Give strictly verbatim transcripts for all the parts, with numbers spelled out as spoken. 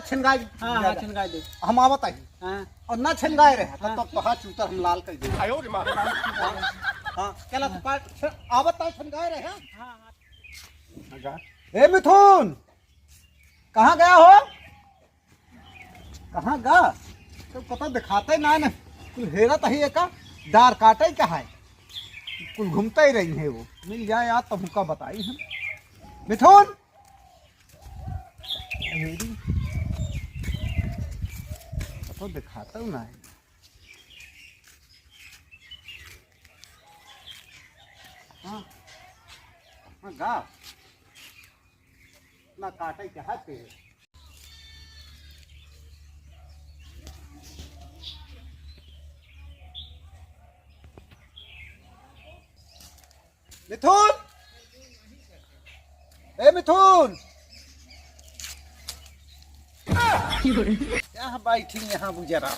छिनगाई हाँ, हाँ, छिनगाई दे। हम आवत ही। हाँ। और ना छिनगाए रहे, तो, हाँ। तो, तो हाथ चूतर हम लाल कर दे। आयो रे माँ। हाँ, हाँ, चला तो पाट, छ-, आवत ही छिनगाए रहे, हाँ? हाँ, हाँ। ए मिथुन, कहाँ गया हो? कहाँ गा? तो पता दिखाते ना ने। कुल हेरत ही एका, डार काटे का है। कुल घूमते ही रही है वो। मिल जाए यार, तब हमका बताई हम। मिथुन! अरे, तो दिखाता हूँ ना। हाँ। हाँ, गा। ना काटे के हाथ पे। मिथुन, ए मिथुन, यहाँ बैठी यहाँ बुजरा।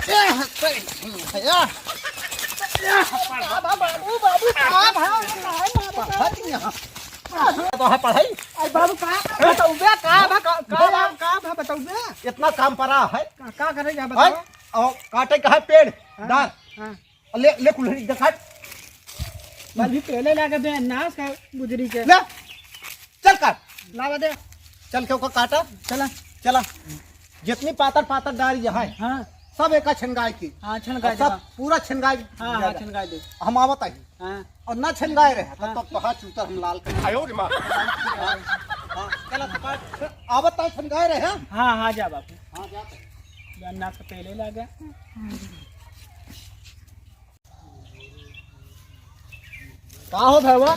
ए, बैठी यहाँ। बाबू, बाबू, का भा? पढ़त यहाँ। तो है पढ़ाई। अरे बाबू, का बतौबे? का भा, का, का भा, का भा बतौबे? इतना काम पड़ा है। का, का करे जा हैं? बताओ। और काटे का है पेड़, हाँ, डार। हाँ। ले, ले कुल्हड़ी दे काट। बल्भी पेले लागे बे, नाश का बुजरी के। ले, चल काट। लावा दे। चल के ओका काटा। चला। चला। जितनी पातर पातर डारी है, हाँ। सब एका छिनगाई की। हाँ, छिनगाई और सब दे, हाँ। पूरा छिनगाई हाँ, हाँ, जाएगा। छिनगाई दे। हम आवत ही। हाँ। और ना छिनगाए रहे, तो, हाँ। तो, तो हाथ चूतर हम लाल कर। आयो रे माँ। हाँ, हाँ, चला तो काट। आवत ही छिनगाए रहे, हाँ? हाँ, हाँ, जा बाबू। हाँ, जाते हैं। जा, नाश का पेले लागे। का हो भैया?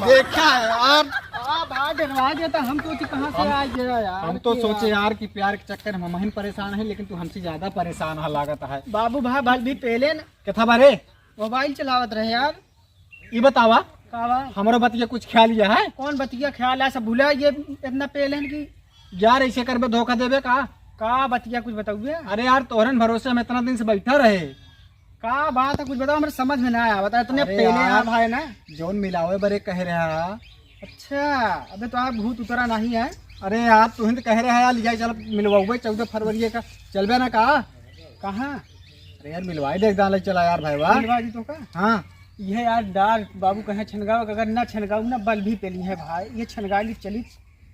देखा है यार। आ, भाई डरवा देता, हम सोचे कहाँ से हम, आ गया यार, हम तो क्या? सोचे यार कि प्यार के चक्कर में हम ही परेशान हैं, लेकिन तू हमसे ज्यादा परेशान है लागत है। बाबू भाई, बल्भी पेले न। किथा बारे? मोबाइल चलावत रहे यार। ई बतावा, का बा? हमरो बतिया कुछ ख्याल लिया है? कौन बतिया ख्याल है? सब भुला ये इतना पेले न कि यार, ऐसे करबे, धोखा देबे का? का बतिया कुछ बताउबे? अरे यार, तोहरन भरोसे हम इतना दिन से बैठा रहे। का बात है, कुछ बताओ, हमरे समझ में ना आया। बता, इतने अरे पेले यार, आप है ना। जौन मिलावे बरे कहे रहा। अच्छा, अबे तो आप भूत उतरा नहीं है। अरे यार, तू ही तो कहे रहा यार, लिया चल मिलवाउबे चौदह फरवरी का, चलबे ना का? कहाँ? अरे यार, मिलवाई दे, एक दान ले चला यार भाई, वाह। मिलवा दी तो का? हाँ। ये यार, डार बाबू कहे छनगावा, अगर ना छनगाऊ ना, बल्भी पेली है भाई, ये छनगा ली चली।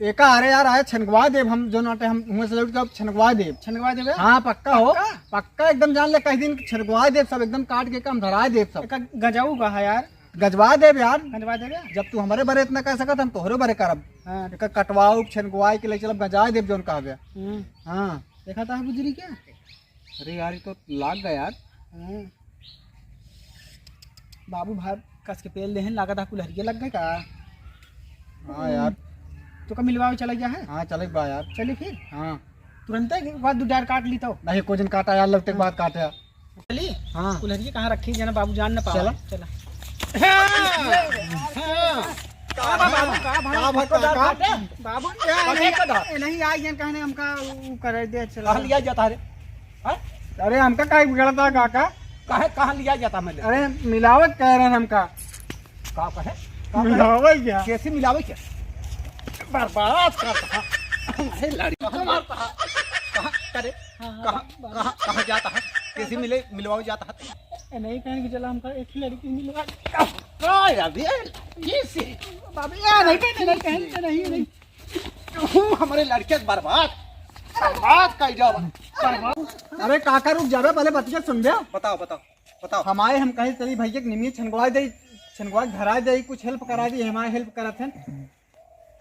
एका, अरे यार, आए छनगवा देब हम, जो नाटे हम हुए से लौट के अब छनगवा देब। छनगवा देबे? हाँ, पक्का हो। पक्का? पक्का एकदम जान ले, कई दिन छनगवा देब सब, एकदम काट के काम धरा देब सब। एका गजाऊ का है यार? गजवा देब यार। गजवा देबे? जब तू हमरे बरे इतना कर सकत, हम तोहरे बरे करब। हाँ। एका कटवाऊ, छनगवाई के ले चलब, गजाए देब जौन कहबे। हम्म। हाँ। देखा था गुजरी क्या? अरे यार, ये तो लाग गया यार। हाँ। बाबू भाई कस के पेल देहन, लागत है कुल्हरिये लग गए का? हाँ यार। तो का मिलवावे चला गया है? हाँ, चले बा यार। चली फिर? हाँ। तुरंते एक बार दो डार काट ली तो। नहीं, कुछ दिन काटा यार, लौटे के बाद काटे यार। चली? हाँ। कुल्हरिये कहाँ रखी, जना बाबू जान न पावा। चला। चला। हाँ। का बा बाबू, का बा? का बा, का, का? बाबू, ए, का नहीं, का बा? ए, नहीं, आ गया, कहने हमका उ करे दे, चला। कहाँ लिया जाता है रे? हैं? अरे, हमका काहे बिगड़ता है, काका? काहे, कहाँ लिया जाता है मैंने? अरे, मिलावट कह रहे हैं हमका। का कहे? का कहे? मिलावट क्या? कैसे मिलावट क्या? बर्बाद करता है। अरे, लड़की को मारता है। कहाँ, करे? हाँ, हाँ, कहाँ, बाबू। कहाँ, कहाँ जाता है? कैसे मिले, मिलवावे जाता है? ए, नहीं, कहेंगे, चला, हमका एक ही लड़की मिलवा। का यार, ये, ये से? बाबू, ये नहीं, नहीं, नहीं, कहेंगे, नहीं, नहीं। तू हमरे लड़के के बर्बाद, बर्बाद कर जाओ, बर्बाद। अरे काका, रुक जाबे, पहले बतिया सुन बे। बताओ, बताओ, बताओ। हमारे हम कहे चली भैया के निमिये छनगवा दे, छनगवा के धरा दे, कुछ help करा दे, हमारे help करत हैं।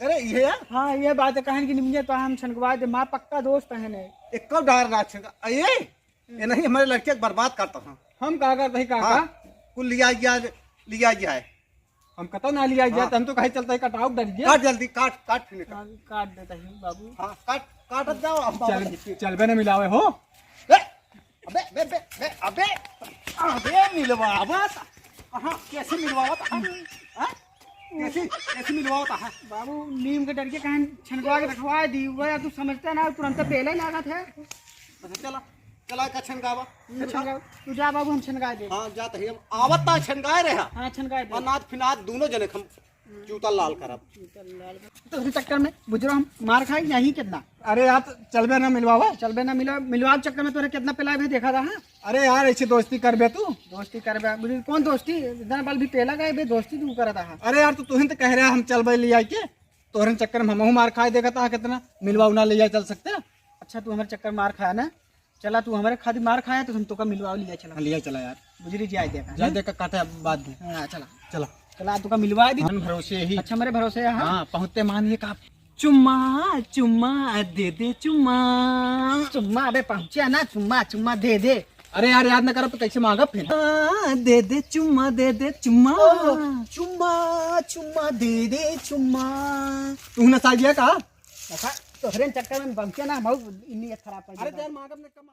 अरे ये यार। हाँ, ये बात है, कहन की निमिये तो हम छनगवा दे, माँ पक्का दोस्त हैं ने। एक कब डार ना छनगा, ये, ये नहीं हमारे लड़के के बर्बाद करता था। हम का करता ही काका? हाँ, कुल लिया गया, लिया गया है। हम कतौ ना लिया हाँ। जात, हम तो कहे चलता है कटाव डर गया। काट जल्दी, काट, काट फिर निकाल। हाँ, काट देता ही बाबू। हाँ, काट, काटत जाओ, हम चल, बाबा जी। चलबे न मिलावे हो। ए, अबे, बे, बे, बे, अबे, अबे मिलवावत। कहाँ, कैसे मिलवावत? हाँ? हाँ? कैसे, कैसे मिलवावत? हाँ? बाबू, नीम के डर के कहें छनकवा के रखवा दी, वो यार तू समझता ना, तुरंत पेले लागत है। अच्छा, चला, चला का छनकावा। हम्म, छनका, तू जा बाबू, हम छनका दे। हाँ, जात ही हम आवत ता छनकाए रहे। हाँ, छनकाए दे। अनाथ फिनाथ दोनों जने हम जूता लाल करब। तोहरे चक्कर में बुजरो हम मार खाई यही कितना। अरे यार, तो चलबे ना मिलवावा। चलबे ना मिलवा, मिलवा चक्कर में तोहरे कितना पिलाए भी देखा रहा। अरे यार, ऐसे दोस्ती करबे तू? दोस्ती करबे? बुझे कौन दोस्ती? इतना बल भी पेला गए बे, दोस्ती तू करत रहा। अरे यार, तो तुहिन तो कह रहा हम चलबे ले आई के, तोहरे चक्कर में हमहू मार खाए देखत रहा कितना। मिलवा ना ले जाए चल सकते। अच्छा, तू हमारे चक्कर मार खाया ना, चला तू हमारे खातिर मार खाया तो हम तोका मिलवा लिया चला। हाँ, लिया चला यार। बुजरी जाए देखा, जाए हैं? देखा काटे बाद में। हाँ, चला। चला। चला, तोका मिलवा दी। मन भरोसे ही। अच्छा, मेरे भरोसे है, हाँ? हाँ, पहुँचते मान ये का। चुम्मा, चुम्मा, दे दे चुम्मा। चुम्मा, अबे पहुँचे ना, चुम्मा, चुम्मा दे दे। अरे यार, याद ना करब तो कैसे मांगब फिर? हाँ, दे दे चुम्मा, दे दे चुम्मा। ओह, चुम्मा, चुम्मा दे दे चुम्मा। तू नसा गया का? नसा, तोहरे चक्कर में पहुँचे ना, हम इन्नी खराब कर अरे देता। यार, मांगब ने कम